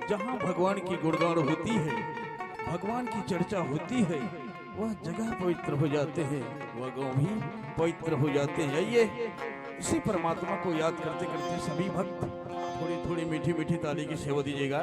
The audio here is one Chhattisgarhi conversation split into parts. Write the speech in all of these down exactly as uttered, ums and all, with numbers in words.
जहाँ भगवान की गुणगान होती है, भगवान की चर्चा होती है, वह जगह पवित्र हो जाते हैं, वह गांव भी पवित्र हो जाते हैं। आइए, इसी परमात्मा को याद करते करते सभी भक्त थोड़ी थोड़ी मीठी मीठी ताली की सेवा दीजिएगा।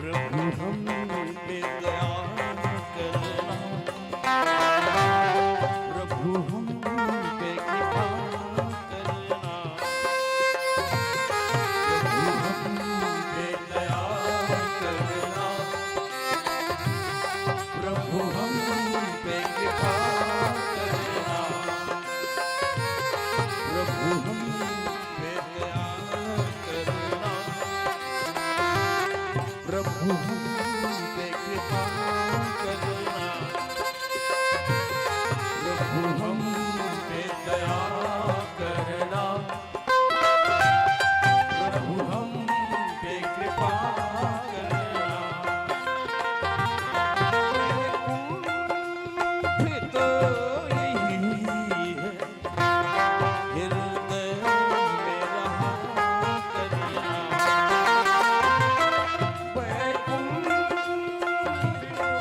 प्रभु हम पे दया करना, प्रभु हम पे कृपा करना, प्रभु हम पे दया करना, प्रभु हम पे कृपा करना, प्रभु हम पे दया करना, प्रभु हम पे कृपा करना, प्रभु हम पे दया करना, प्रभु हम पे कृपा करना। कुंठ तो यही है, हृदय में रहा करना। वैकुंठ तो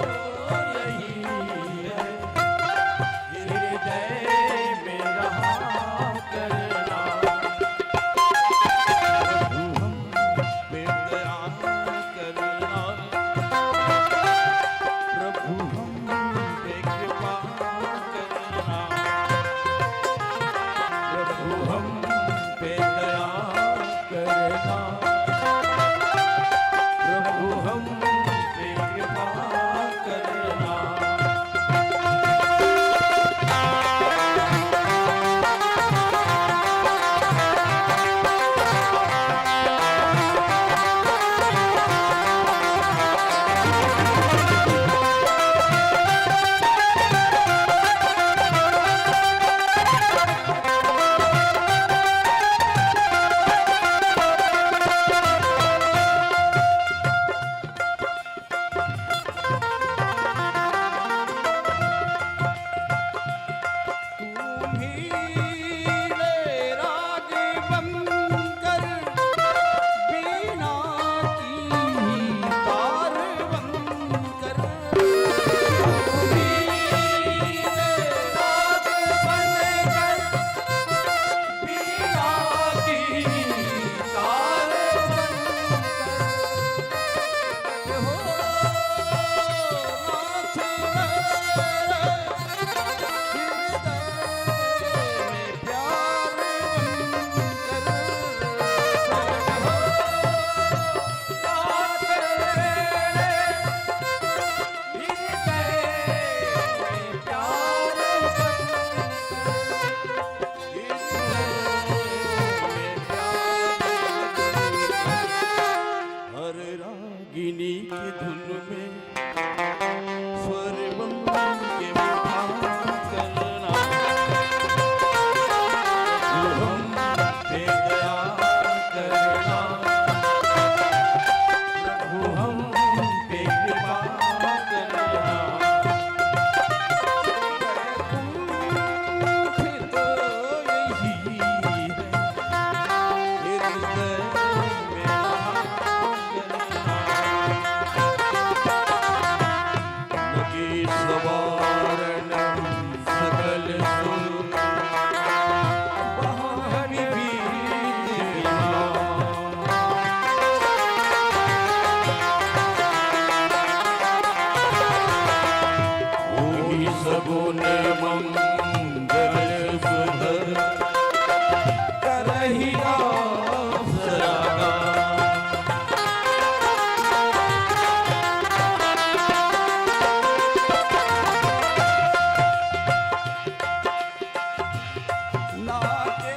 यही है, हृदय में रहा करना। प्रभु हम पे दया करना, प्रभु हम पे कृपा करना, प्रभु हम पे दया करना, प्रभु हम पे कृपा करना। हर रागिनी के धुन में स्वर बन के मिठास करना। प्रभु हम पे दया करना, प्रभु हम पे कृपा करना। वैकुंठ तो यही है, हृदय में रहा करना। नगेश वारणम सकल सुर बहन विभीषिका। होई सगुन मंगल सुधर करहिया सदा। ना के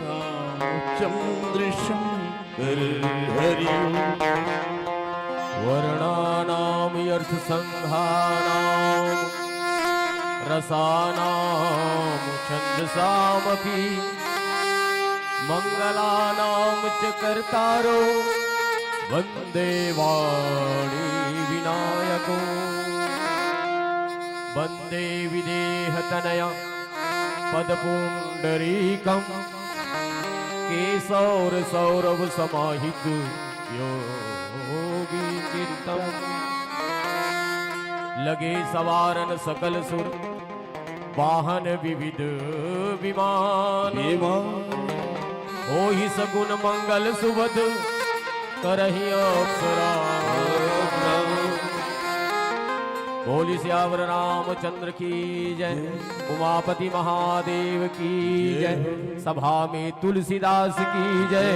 रामचंद्र शंकर हरि ओम। वर्णानां यर्थसंघानां रसानां छंदसामपि। मंगलानां च कर्तारो वंदे वाणी विनायको। वंदे विदेहतनया पदपुंडरीकं। केशौरसौरभसमाहित योगी चित्तं। लगे सवारन सकल सुर वाहन विविध विमान। विमान। होहि सगुन मंगल सुभद करहि अप्सरा। बोली सियावर रामचंद्र की जय, उमापति महादेव की जय, सभा में तुलसीदास की जय,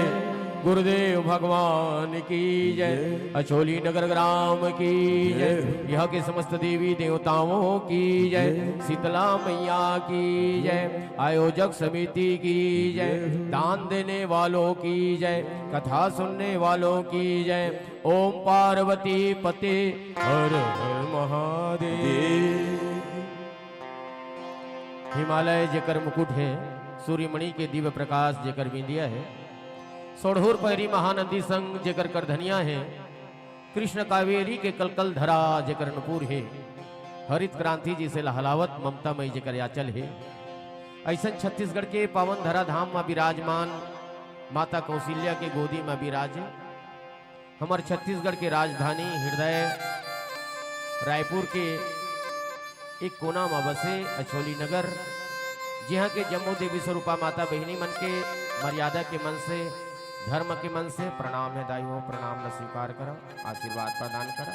गुरुदेव भगवान की जय, अछोली नगर ग्राम की जय, यहाँ के समस्त देवी देवताओं की जय, शीतला मैया की जय, आयोजक समिति की जय, दान देने वालों की जय, कथा सुनने वालों की जय। ओम पार्वती पते हर हर महादेव। हिमालय जेकर मुकुट हे, सूर्यमणि के दिव्य प्रकाश जेकर बिंदिया हे, सोढ़ुर पैरी महानंदी संग जेकर करधनिया हे, कृष्ण कावेरी के कलकल धरा जेकर नूपुर हे, हरित क्रांति जइसे लहलावत ममता मई जेकर आंचल हे, अइसन छत्तीसगढ़ के पावन धरा धाम म विराजमान माता कौशल्या के गोदी म विराजे हमर छत्तीसगढ़ के राजधानी हृदय रायपुर के एक कोना म बसे अछोली नगर, जिहां के जम्मो देवी स्वरूपा माता बहिनी मन के मर्यादा के मन से, धर्म के मन से प्रणाम हे दाई हो, प्रणाम ल स्वीकार करा, आशीर्वाद प्रदान करा।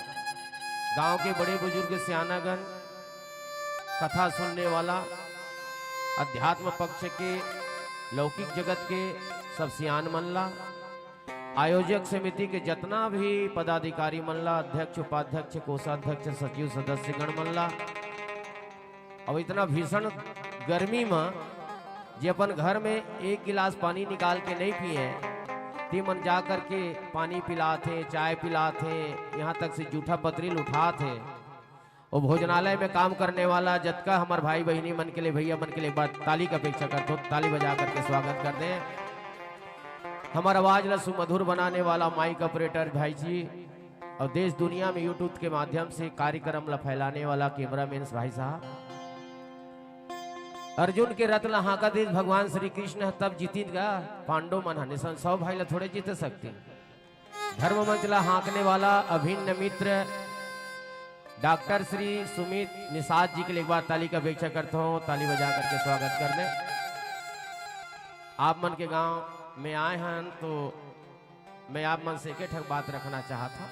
गांव के बड़े बुजुर्ग सियानागण, कथा सुनने वाला, अध्यात्म पक्ष के, लौकिक जगत के सब सियान मन ला, आयोजक समिति के जतना भी पदाधिकारी मन ला, अध्यक्ष, उपाध्यक्ष, कोषाध्यक्ष, सचिव, सदस्य गण मन ला, अउ इतना भीषण गर्मी म जे अपन घर में एक गिलास पानी निकाल के नहीं पिए, ते मन जा करके पानी पिलात हे, चाय पिलात हे, यहाँ तक से जूठा पतरी ल उठात हे। वो भोजनालय में काम करने वाला जतका हमर भाई बहिनी मन के लिए, भैया मन के लिए एक बार ताली का अपेक्षा करथो, ताली बजा करके स्वागत कर दे। हमर आवाज ला सुमधुर बनाने वाला माइक ऑपरेटर भाई जी, और देश दुनिया में YouTube के माध्यम से कार्यक्रम ला फैलाने वाला कैमरामैन भाई साहब, अर्जुन के रथ ला हाँका देश भगवान श्री कृष्ण ह तब जीतिन गा, पांडव मन ह निसन सौ भाई ला थोड़े जीत सकते। धर्म मंच ला हाँकने वाला अभिन्न मित्र डॉक्टर श्री सुमित निषाद जी के लिए एक बार ताली का अपेक्षा करता हूँ, ताली बजा करके स्वागत कर दें। आप मन के गांव में आए हन तो मैं आप मन से एक ठक बात रखना चाहत हूँ।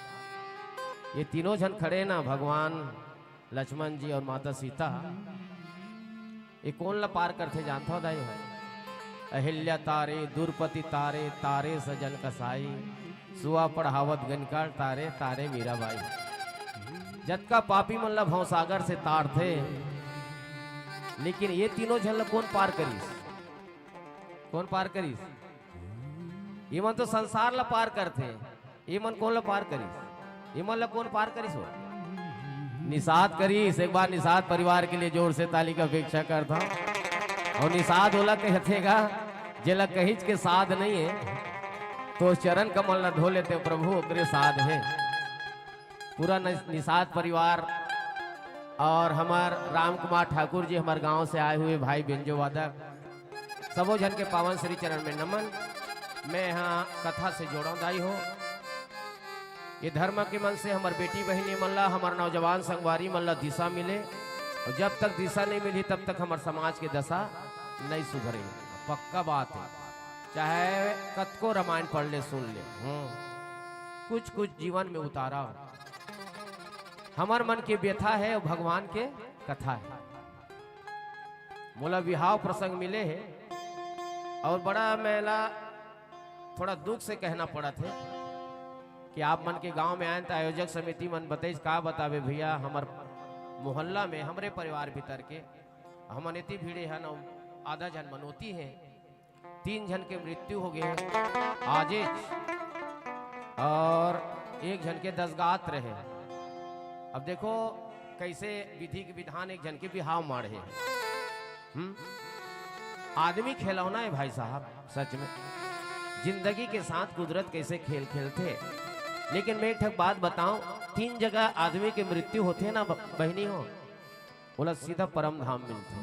ये तीनों झन खड़े ना, भगवान लक्ष्मण जी और माता सीता, ये कोन ला पार करथे जानथव दाई हो? अहिल्या तारे, द्रुपति तारे, तारे सजन कसाई, सुआ पढ़ावत गनकाल तारे, तारे मीराबाई। जतका पापी मन ला भवसागर से तारथे, लेकिन ये तीनों झन ला कोन पार करिस? कोन पार करिस? ये मन तो संसार ला पार करथे, ये मन कोन ला पार करिस? ये मन ला कोन पार करिस हो? निषाद करिस। एक बार निषाद परिवार के लिए जोर से ताली का अपेक्षा करता हूँ। और निषाद ओला कहथे गा, जेला कहिच के साध नहीं है, तो चरण कमल ला धो लेते प्रभु, ओकरे साध है। पूरा नि-, निषाद परिवार और हमार राम कुमार ठाकुर जी, हमार गांव से आए हुए भाई बेंजो वादक, सबो झन के पावन श्री चरण में नमन। मैं यहाँ कथा से जोड़ों दाई हो। ये धर्म के मन से हमर बेटी बहिनी मन ला, हमर नौजवान संगवारी मन ला दिशा मिले, और जब तक दिशा नहीं मिली तब तक हमर समाज के दशा नहीं सुधरे। पक्का बात है, चाहे कतको रामायण पढ़ ले, सुन ले, हम्म, कुछ कुछ जीवन में उतारा हो। हमर मन के व्यथा है, वो भगवान के कथा है। मोला विहाव प्रसंग मिले हे और बड़ा मेला थोड़ा दुख से कहना पड़त हे कि आप मन के गांव में आए त आयोजक समिति मन बतेज का बतावे भैया, हमर मोहल्ला में हमरे परिवार भीतर के हमन एती भिड़े हन अउ आधा झन मनोती हे। तीन झन के मृत्यु हो गए आजेच, और एक झन के दसगात रहे। अब देखो, कैसे विधि के विधान एक झन के बिहाव माढ़े। हम्म? आदमी खिलौना है भाई साहब, सच में। जिंदगी के साथ कुदरत कैसे खेल खेलथे। लेकिन मैं एक ठक बात बताऊं, तीन जगह आदमी के मृत्यु होथे ना ब-, बहिनी हो, ओला सीधा परम धाम मिलथे।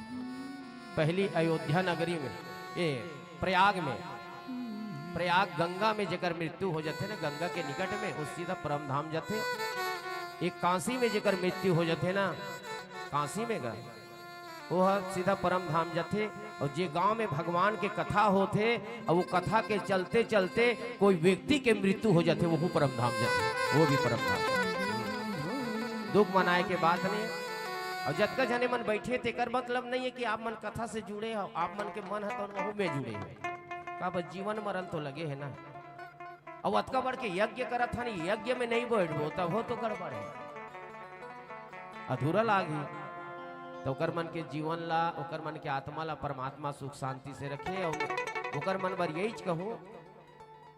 पहली अयोध्या नगरी में, ए, प्रयाग में, प्रयाग गंगा में जेकर मृत्यु हो जाथे ना, गंगा के निकट में, वो सीधा परम धाम जाथे। एक काशी में जेकर मृत्यु हो जाथे ना, काशी में गा, वो ह सीधा परम धाम जाथे। और जे गांव में भगवान के कथा होथे, और वो कथा के चलते चलते कोई व्यक्ति के मृत्यु हो जाथे, वो परम धाम जाथे, वो भी परम धाम। दुख मनाए के बात नहीं। और जतका झने मन बैठे, तेकर मतलब नहीं है कि आप मन कथा से जुड़े हो, आप मन के मन है तो वहू में जुड़े हो। का बस जीवन मरण तो लगे है ना। अब अतका बढ़ के यज्ञ करत हन, यज्ञ में नहीं बैठबो, तब हो तो गड़बड़ है, अधूरा लागही। तो ओकर मन के जीवन ला, ओकर मन के आत्मा ला परमात्मा सुख शांति से रखे। और ओकर मन बर यही कहूँ